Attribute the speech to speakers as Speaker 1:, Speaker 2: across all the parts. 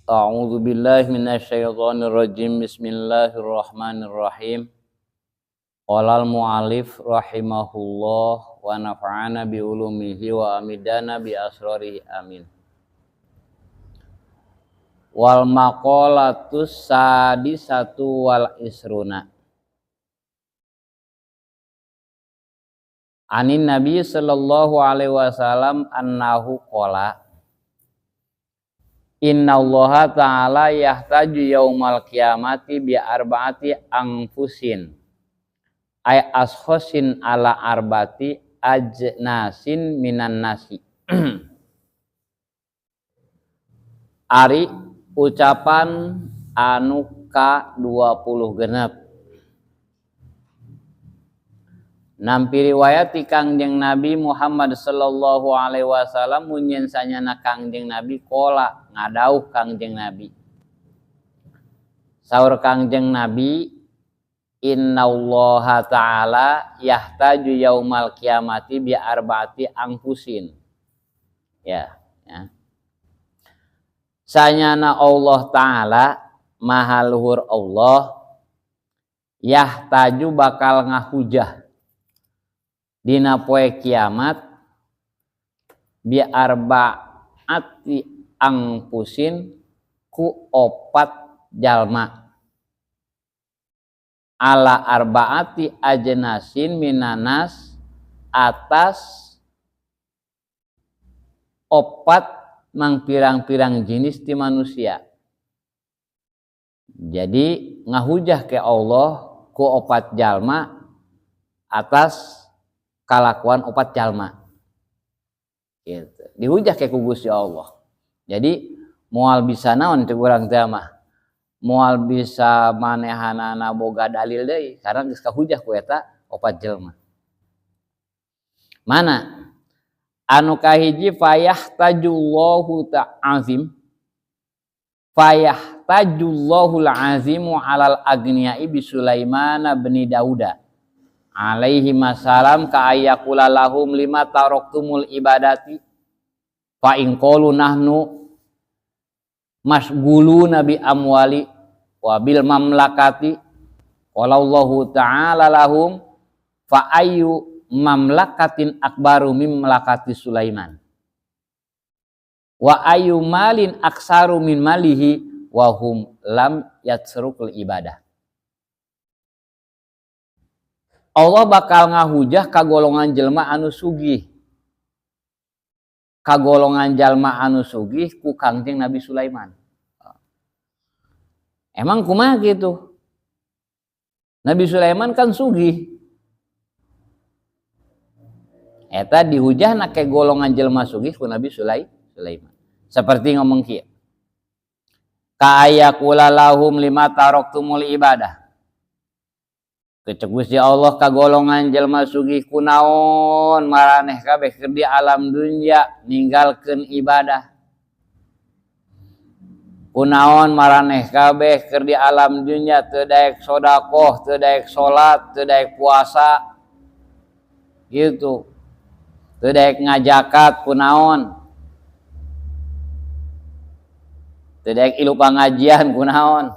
Speaker 1: A'udzu billahi minasyaitonir rajim. Bismillahirrahmanirrahim. Qala al-mu'allif rahimahullah wa nafa'ana bi ulumihi wa amidana bi asrarihi amin. Wal maqalatus sadisatu wal isruna. Anin Nabi sallallahu alaihi wasallam annahu qala innallaha ta'ala yahtaju yaumal qiyamati bi arba'ati anfusin ay ashosin ala arbati ajnasin minan nasi. Ari ucapan anu ka 20 genep. Nampi riwayat ti Kangjeng Nabi Muhammad sallallahu alaihi wasallam munyen sanyana Kangjeng Nabi kola ngadauh Kangjeng Nabi. Saur Kangjeng Nabi innallaha ta'ala yahtaju yaumal qiyamati bi arba'ati anfusin. Ya, ya. Sanyana Allah ta'ala maha luhur Allah yahtaju bakal ngahujah dina poe kiamat bi arba'ati angpusin ku opat jalma ala arba'ati ajnasin minanas atas opat mang pirang-pirang jenis ti manusia. Jadi ngahujah ke Allah ku opat jalma atas kalakuan opat jalma. Gitu. Dihujah ke ku Gusti Allah. Jadi moal bisa naon teh urang teh mah. Moal bisa manehanana boga dalil deui karena geus kahujah ku eta opat jelma. Mana? Anu kahiji fayahtajullahu ta'azim. Fayahtajullahul azimu alal agniyai bi Sulaiman bin Dauda alaihi masalam ka ayakula lahum lima taraktumul ibadati fa in qalu nahnu masguluna bi amwali wa bil mamlakati qala Allahu ta'ala lahum fa ayyu mamlakatin akbaru min mamlakati Sulaiman wa ayyu malin aksaru min malihi wa hum lam yatsrukul ibadah. Allah bakal ngahujah kagolongan jelma anu sugih. Kagolongan jalma anu sugih ku Kangjeng Nabi Sulaiman. Emang kumaha gitu? Nabi Sulaiman kan sugih. Eta dihujahna ke golongan jelma sugih ku Nabi Sulaiman. Seperti ngomong kieu. Ka ayakula lahum lima taraktumul ibadah. Kecek Gusti Allah kagolongan jelma sugih kunaon maraneh kabeh keur di alam dunya ninggalkeun ibadah. Kunaon maraneh kabeh keur di alam dunya teu daek sedekah, teu daek salat, teu daek puasa. Gitu. Teu daek ngajakat kunaon. Teu daek ilu pangajian kunaon.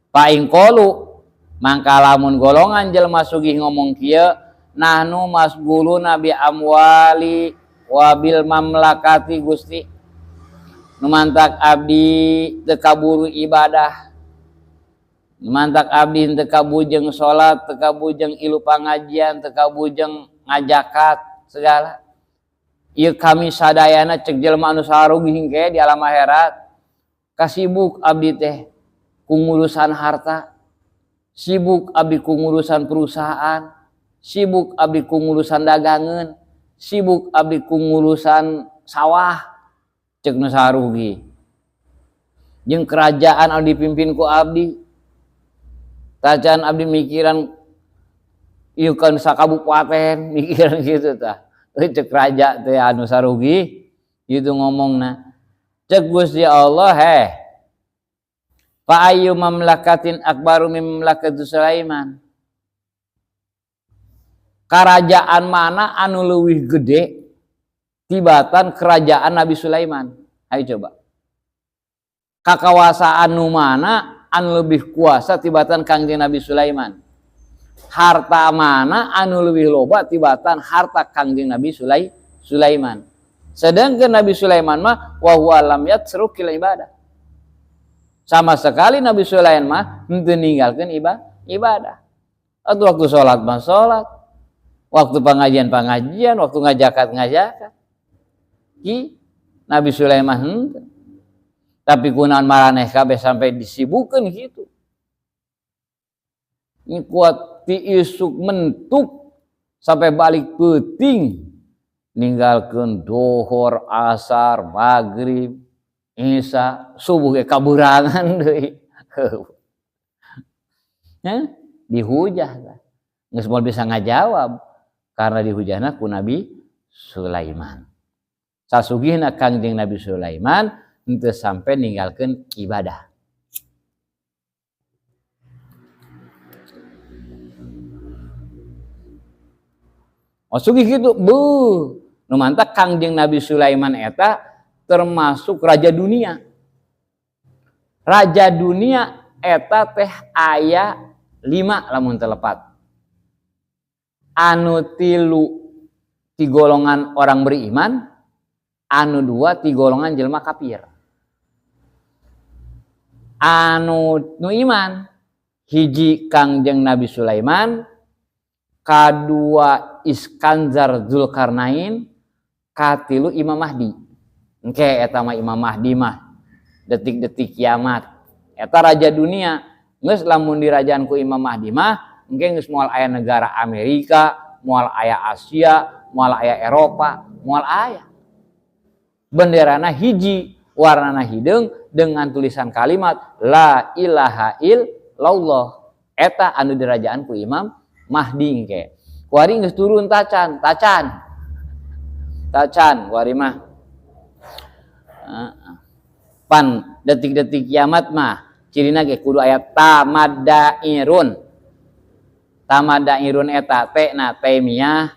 Speaker 1: Fa in qalu mangka lamun golongan jelma sugih ngomong kieu nahnu masguluna bi amwali wa bil mamlakati Gusti nu mantak abdi teu kaburu ibadah, nu mantak abdi teu kabujeng salat, teu kabujeng ilu pangajian, teu kabujeng ngajakat segala. Ieu kami sadayana cek jelma anu sarugih hingke di alam akhirat kasibuk abdi teh ku ngurusan harta, sibuk abdi ku ngurusan perusahaan, sibuk abdi ku ngurusan dagangan, sibuk abdi ku ngurusan sawah, cek nu sarugi. Jeung kerajaan anu dipimpin ku abdi, tacan abdi mikiran ieu kan sakabupaten, mikiran gitu tah. Euy cek raja teh anu sarugi gitu ngomongna. Cek Gusti Allah heh fa ayyu mamlakatin akbaru min mamlakati Sulaiman. Kerajaan mana anu leuwih gede tibatan kerajaan Nabi Sulaiman? Ayo coba. Kakawasaan nu mana anu lebih kuasa tibatan Kangjeng Nabi Sulaiman? Harta mana anu lebih loba tibatan harta Kangjeng Nabi Sulaiman? Sedangkan Nabi Sulaiman mah wa huwa lam yatrukil ibadah. Sama sekali Nabi Sulaiman mah henteu ninggalkeun ibadah. Atau waktu sholat mah sholat, waktu pengajian pengajian, waktu ngajakat ngajakat. Ki Nabi Sulaiman henteu. Tapi kunaon maraneh kabeh sampai disibukeun kitu. Ini kuat ti isuk mentuk sampai balik peuting ninggalkeun dohor, asar, maghrib, isya, subuh ge kaburangan deui. Heh, dihujah tah. Geus moal bisa ngajawab karena dihujahna ku Nabi Sulaiman. Sasugihna Kangjeng Nabi Sulaiman henteu sampai ninggalkeun ibadah. Oh sugih kitu, beuh. Nu mantak Kangjeng Nabi Sulaiman eta termasuk raja dunia. Raja dunia eta teh aya 5 lamun telepat. Anu 3 ti golongan orang beriman, anu 2 ti golongan jelema kafir. Anu nu iman hiji Kangjeng Nabi Sulaiman, kadua Iskandar Zulkarnain, katilu Imam Mahdi. Engke eta mah Imam Mahdi mah detik-detik kiamat. Eta raja dunia. Geus lamun dirajaan ku Imam Mahdi mah engke geus moal aya negara Amerika, moal aya Asia, moal aya Eropa, moal aya. Benderana hiji, warnana hideung dengan tulisan kalimat la ilaha illallah. Eta anu dirajaan ku Imam Mahdi engke. Kuari geus turun tacan, tacan. Tacan kuari mah. Heeh. Pan detik-detik kiamat mah cirina ge kudu aya tamaddairun. Tamaddairun eta teh na taimiyah,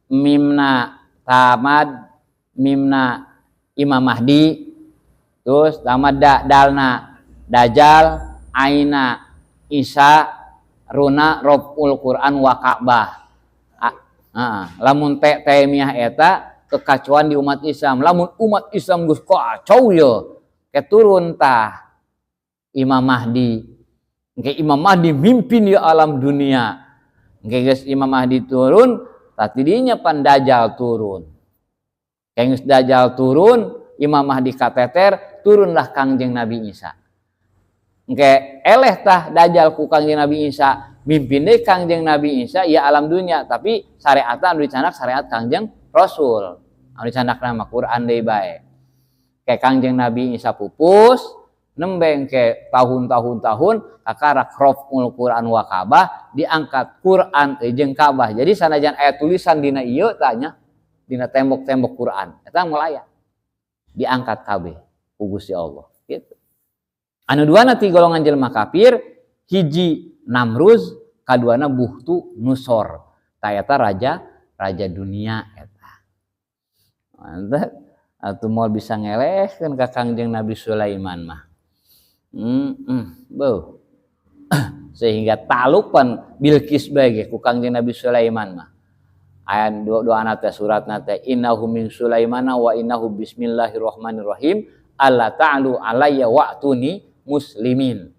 Speaker 1: mimna tamad, mimna Imam Mahdi, terus tamadda dalna Dajjal, aina Isa, runa Robul Quran wa Ka'bah. Lamun teh taimiyah eta kekacauan di umat Islam. Lamun umat Islam geus kacau ye, keturun tah Imam Mahdi. Engke Imam Mahdi mimpin di alam dunia. Engke geus Imam Mahdi turun, tah tidinya pan Dajjal turun. Engke geus Dajjal turun, Imam Mahdi kateter, turunlah Kangjeng Nabi Isa. Engke eleh tah Dajjal ku Kangjeng Nabi Isa, mimpin deui Kangjeng Nabi Isa ya alam dunia, tapi syariatna anu dicandak syariat Kangjeng Rasul. Anu dicandak nama Quran deui bae. Ke Kangjeng Nabi Isa pupus, nembeng ke tahun-tahun-tahun kakarak raful Quran wa Ka'bah, diangkat Quran jeung Ka'bah. Jadi sanajan aya tulisan dina ieu tanya dina tembok-tembok Quran eta moal aya. Diangkat kabeh ku Gusti Allah gitu. Anu duana ti golongan jelema kafir, hiji Namruz, kaduana Buhtu Nusor. Ta eta raja dunia eta. Mantap. Atuh moal bisa ngelehkeun ka Kangjeng Nabi Sulaiman mah. Beuh. Sehingga talupan Bilqis bae ge ku Kangjeng Nabi Sulaiman mah. Aya doana teh suratna teh innahu min Sulaimana wa innahu bismillahirrahmanirrahim alla ta'lu alayya wa'tuni muslimin.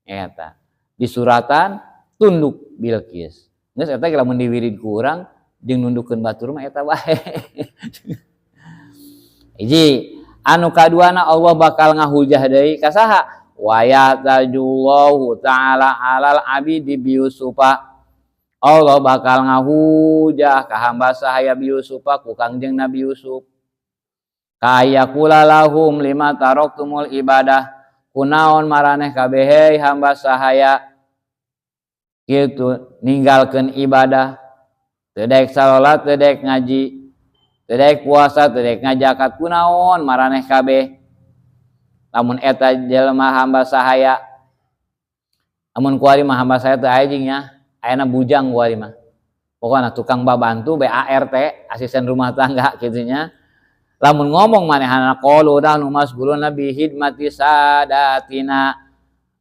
Speaker 1: Eta disuratan tunduk Bilqis. Geus eta ge lamun diwirid ku urang jeung nundukkeun batur mah eta bae. Hiji, anu kaduana Allah bakal ngahujah deui ka saha? Wa yatajullahu ta'ala alal abidi bi Yusufa. Allah bakal ngahujah ka hamba sahaya bi Yusufa ku Kangjeng Nabi Yusuf. Kaya kula lahum lima taraktumul ibadah. Kunaon maraneh kabeh hei hamba sahaya kitu ninggalkeun ibadah. Teu daek salat, teu daek ngaji, teu daek puasa, teu daek ngajakat, kunaon maraneh kabeh. Lamun eta jelema hamba sahaya, lamun kuari mah hamba sahaya teu aya jeung nya, ayana bujang kuari mah. Pokona tukang babantu BART, asisten rumah tangga kitu nya. Lamun ngomong manehna, qalu nahnu masguluna bi hidmati sadatina,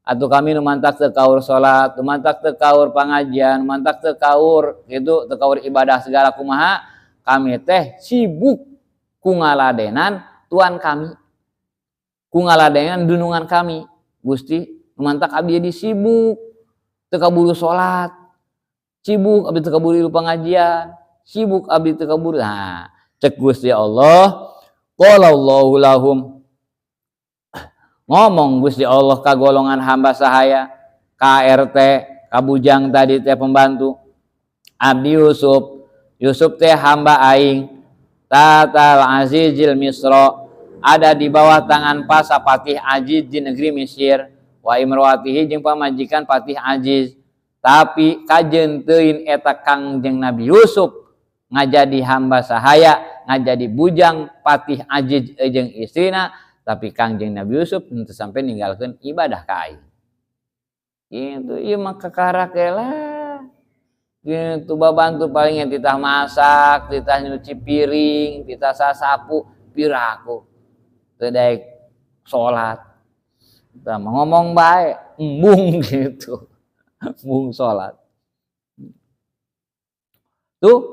Speaker 1: atuh kami nu mantak teu kaur salat, nu mantak teu kaur pangajian, nu mantak teu kaur gitu, teu kaur ibadah segala kumaha, kami teh sibuk ku ngaladenan tuan kami, ku ngaladenan dunungan kami. Gusti, nu mantak abdi jadi sibuk teu kaburu salat, sibuk abdi teu kaburu pengajian, sibuk abdi teu kaburu. Nah, cek Gusti Allah, qala Allahu lahum, ngomong Gusti Allah ka golongan hamba sahaya, KRT, ka bujang tadi teh pembantu, abdi Yusuf, Yusuf teh hamba aing, tatal azizil misro, ada di bawah tangan pasapatih Aziz di negeri Mesir, wa imroatihi jeung pamajikan Patih Aziz. Tapi kajeun teuing eta Kangjeng Nabi Yusuf ngajadi hamba sahaya, ngajadi bujang Patih Aziz jeung istrina, tapi Kangjeng Nabi Yusuf henteu sampai ninggalkeun ibadah ka aing. Gitu, ieu mah kakarak lah. Gitu, babantu palingnya titah masak, titah nyuci piring, titah sasapu, piraku. Teu daek salat. Tah ngomong bae, embung gitu. Embung salat. Tuh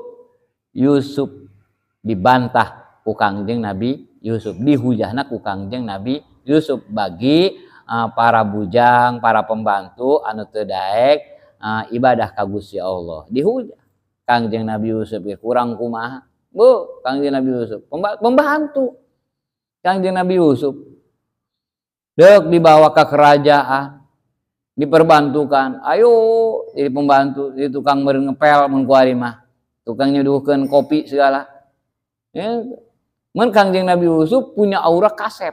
Speaker 1: Yusuf dibantah ku Kangjeng Nabi Yusuf, dihujahna ku Kangjeng Nabi Yusuf bagi para bujang, para pembantu anu teu daek ibadah ka Gusti Allah. Dihujah Kangjeng Nabi Yusuf ge kurang kumaha. Bu, Kangjeng Nabi Yusuf pembantu. Kangjeng Nabi Yusuf deuk dibawa ke kerajaan, diperbantukan. Ayo jadi pembantu, jadi tukang meureun ngepel mun kuari mah. Tukang nyeduhkeun kopi segala. Ya. Mun Kangjeng Nabi Yusuf punya aura kasep.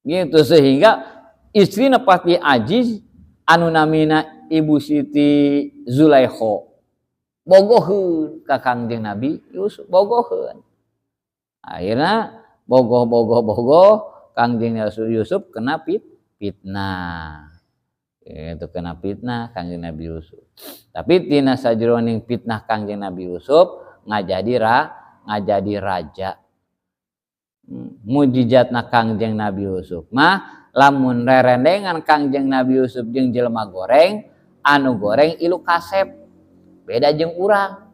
Speaker 1: Gitu, sehingga istrina Patih Aziz anu namina Ibu Siti Zulaikha bogoheun ka Kangjeng Nabi Yusuf, bogoheun. Akhirnya bogoh bogoh bogoh, Kangjeng Yusuf kena fitnah. Itu kena fitnah Kangjeng Nabi Yusuf. Tapi tina sajroning fitnah Kangjeng Nabi Yusuf ngajadi raja. Mujizatna Kangjeng Nabi Yusuf mah lamun rerendengan Kangjeng Nabi Yusuf jeung jelema goreng, anu goreng ilu kasep. Beda jeung urang.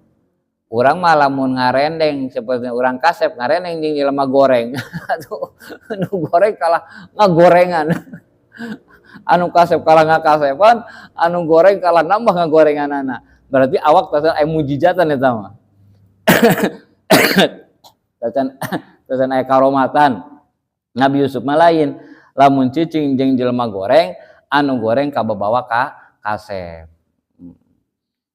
Speaker 1: Urang mah lamun ngarendeng seperti urang kasep ngarendeng jeung jelema goreng. Atuh nu goreng kalah ngagorengan. Anu kasep kalah ngakasepan, anu goreng kalah nambah ngagorenganana. Berarti awak tacan aya mujizatan eta mah. Tacan tacan aya karomatan. Nabi Yusuf mah lain, lamun cicing jeung jelema goreng, anu goreng kababawa ka kasep.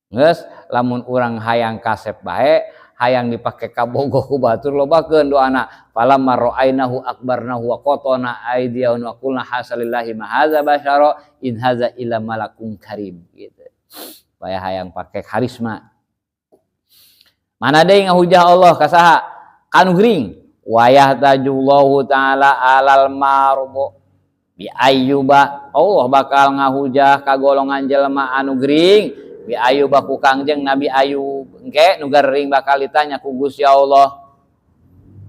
Speaker 1: Geus lamun urang hayang kasep bae, hayang dipake kabogoh ku batur, lobakeun doana. Falamma ra'ainahu akbarnahu wa qatana aydiyahun wa qulna hasalillahi ma hadza basyara in hadza illa malakun karim gitu. Supaya hayang pake karisma. Mana deui ngahujah Allah ka saha? Kanu gering. Wa yahtajullahu ta'ala alal marbo bi ayyuba. Allah bakal ngahujah ka golongan jelema anu gering bi ayyuba ku Kangjeng Nabi Ayub. Engke nu gering bakal ditanya ku Gusti Allah.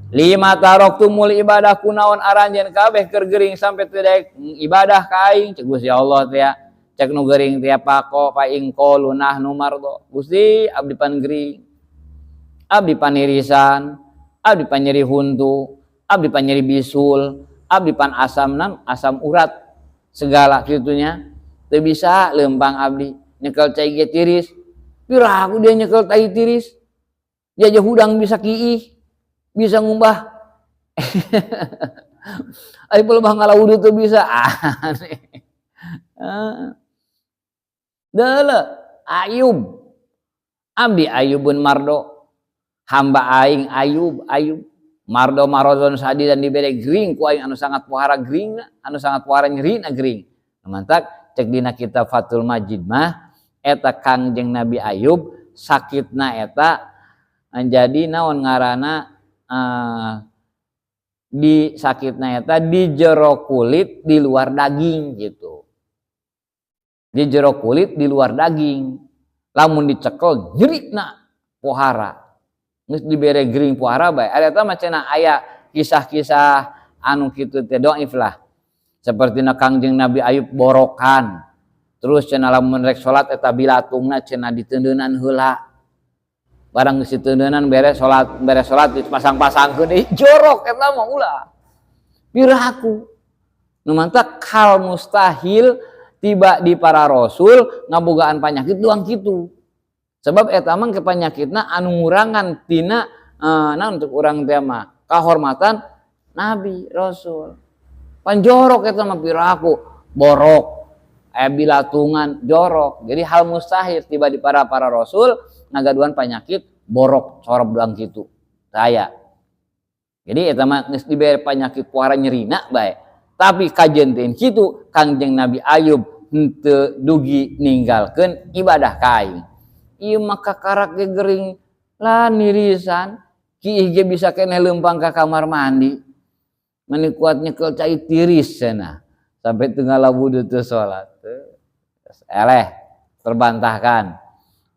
Speaker 1: Lima taraktumul ibadah, kunaon aranjeun kabeh keur gering sampai teu daek ibadah ka aing, cek Gusti Allah teh ya. Cek nu gering teh pako pa ing qalu nahnu mardo. Gusti, abdi pan gering. Abdi panirisan, abdi pan nyeri huntu, abdi pan nyeri bisul, abdi pan asam nam, asam urat segala kitunya. Teu bisa lempang abdi nyekel cai ge tiris. Piraku dia nyekel tai tiris. Dia aja hudang bisa kiih, bisa ngumbah. Ari pelebah ngalawudu teu bisa. Aneh. Deuleu Ayub. Abdi Ayubun mardo. Hamba aing Ayub, Ayub mardo marodon sadi dan dibere gering ku aing anu sangat pohara geringna, anu sangat pohara nyerina gering. Mantak cek dina kitab Fathul Majid mah eta Kangjeng Nabi Ayub sakitna eta jadi naon ngaranna, di sakitna eta di jero kulit di luar daging gitu. Di jero kulit di luar daging. Lamun dicekel nyerina pohara. Geus dibere gering puara bae. Ari eta mah cenah aya kisah-kisah anu kitu teh dhaif lah. Seperti na Kangjeng Nabi Ayub borokan. Terus cenah lamun rek salat eta bilatungna cenah diteundeunan heula. Barang geus diteundeunan beres salat dipasang-pasangkeun deui jorok eta mah ulah. Piraku. Nu mantak hal mustahil tiba di para rasul ngabogaan panyakit doang kitu. Sebab eta mah ke panyakitna anu ngurangan tina naon untuk urang teh mah kahormatan nabi rasul. Panjorok eta mah piraku borok aya bilatungan jorok. Jadi hal mustahil tiba di para rasul ngagaduhan penyakit borok corob doang kitu. Saya. Jadi eta mah geus dibere penyakit puara nyerina bae. Tapi kajen teh kitu Kangjeng Nabi Ayub henteu dugi ninggalkeun ibadah ka aing. Ieu mah kakarak ge gering lah nirisan kiih ge bisa keneh leumpang ka kamar mandi. Meni kuat nyekel cai tiris cenah. Sampai teu ngalabudu teu salat. Eleh terbantahkan.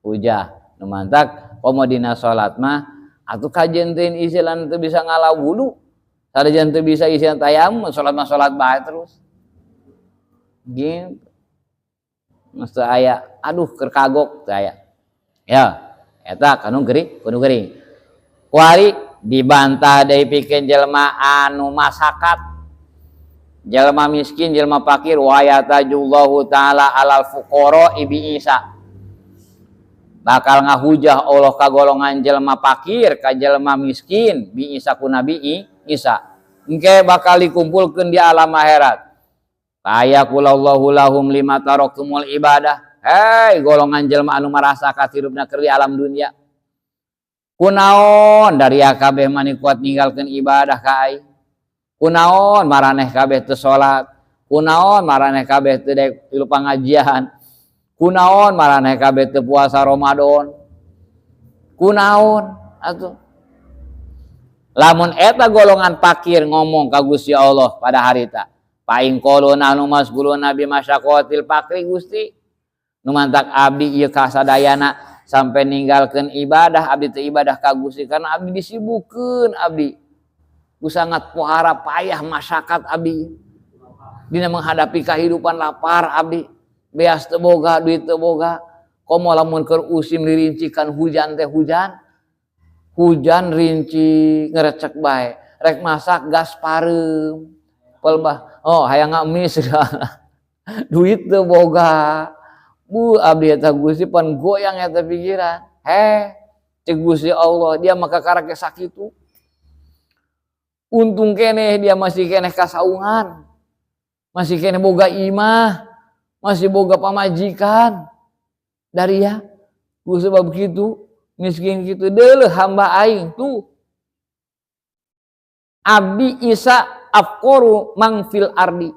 Speaker 1: Ujah nu mantak komo dina salat mah atuh kajen teh isilan teu bisa ngalabudu. Sanajan teu bisa isian tayamum salat mah salat bae terus. Gitu. Mesti aya aduh keur kagok teu aya. Ya, eta kanu gering, kudu gering. Kuari dibantah deui pikeun jelema anu masakat. Jelema miskin, jelema fakir wa yatajullahu taala alal fuqara ibi Isa. Bakal ngahujah Allah ka golongan jelema fakir, ka jelema miskin bi Isa ku Nabi Isa. Engke bakal dikumpulkeun di alam akhirat. Ayaqulallahu lahum lima tarakumul ibadah. Hei golongan jelema anu marasa katirupna keur di alam dunia. Kunaon dari kabeh mani kuat ninggalkeun ibadah ka aing. Kunaon maraneh kabeh teu salat. Kunaon maraneh kabeh teu daek tilu pangajian. Kunaon maraneh kabeh teu puasa Ramadan. Kunaon atuh. Lamun eta golongan fakir ngomong ka Gusti Allah pada harita. Paing quluna anu masguluna bi masyaqatil fakri Gusti. Nu mantak abdi ieu kasadayana sampai ninggalkeun ibadah abdi teu ibadah ka Gusti karena abdi disibukeun abdi. Ku sangat pohara payah masyarakat abdi. Dina menghadapi kehidupan lapar abdi. Beas teu boga, duit teu boga. Komo lamun keur usim dirincikan hujan teh hujan. Hujan rinci ngerecek bae. Rek masak gas pareum. Pelbah. Oh, hayang ngamis segala. Duit teu boga. Bu abdi eta Gusti pan goyang eta pikiran. Heh, cek Gusti Allah dia maka karake sakitu. Untung keneh dia masih keneh kasaungan. Masih keneh boga imah, masih boga pamajikan. Dari ya, ku sebab kitu, miskin kitu deuleuh hamba aing tuh. Abdi Isa afqaru mang fil ardi.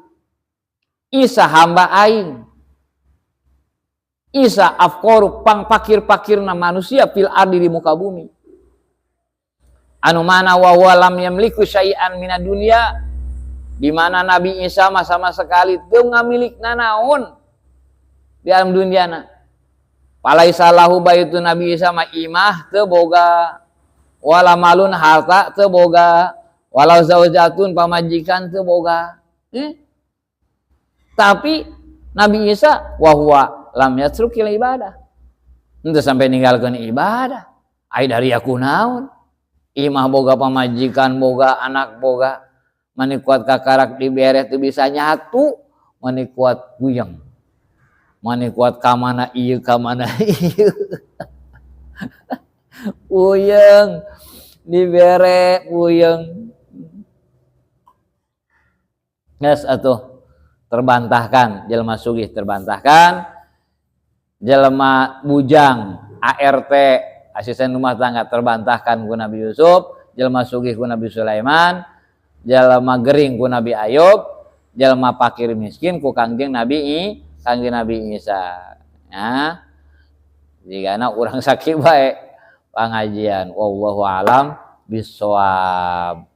Speaker 1: Isa hamba aing. Isa afqaru pang pakir-pakirna manusia fil ardi di muka bumi. Anu mana wa huwa lam yamliku syai'an minad dunya, di mana Nabi Isa mah sama sekali teu ngamilik nanaon di alam duniana. Palaisa lahu baitu Nabi Isa mah imah teu boga, wala malun harta teu boga, walau zaujatun pamajikan teu boga. Tapi Nabi Isa wa huwa lam yatrukil ibadah. Henteu sampai ninggalkeun ibadah. Ai dari aku naon? Imah boga pamajikan boga anak boga. Mani kuat kakarak dibere teu bisa nyatu, mani kuat puyeng. Mani kuat ka mana ieu ka mana ieu. Puyeng dibere puyeng. Geus atuh terbantahkan jelema sugih terbantahkan. Jelema bujang ART asisten rumah tangga terbantahkan ku Nabi Yusuf, jelema sugih ku Nabi Sulaiman, jelema gering ku Nabi Ayub, jelema fakir miskin ku Kangjeng Nabi Kangjeng Nabi Isa. Ya. Jigana urang sakit bae pengajian. Wallahu alam bissawab.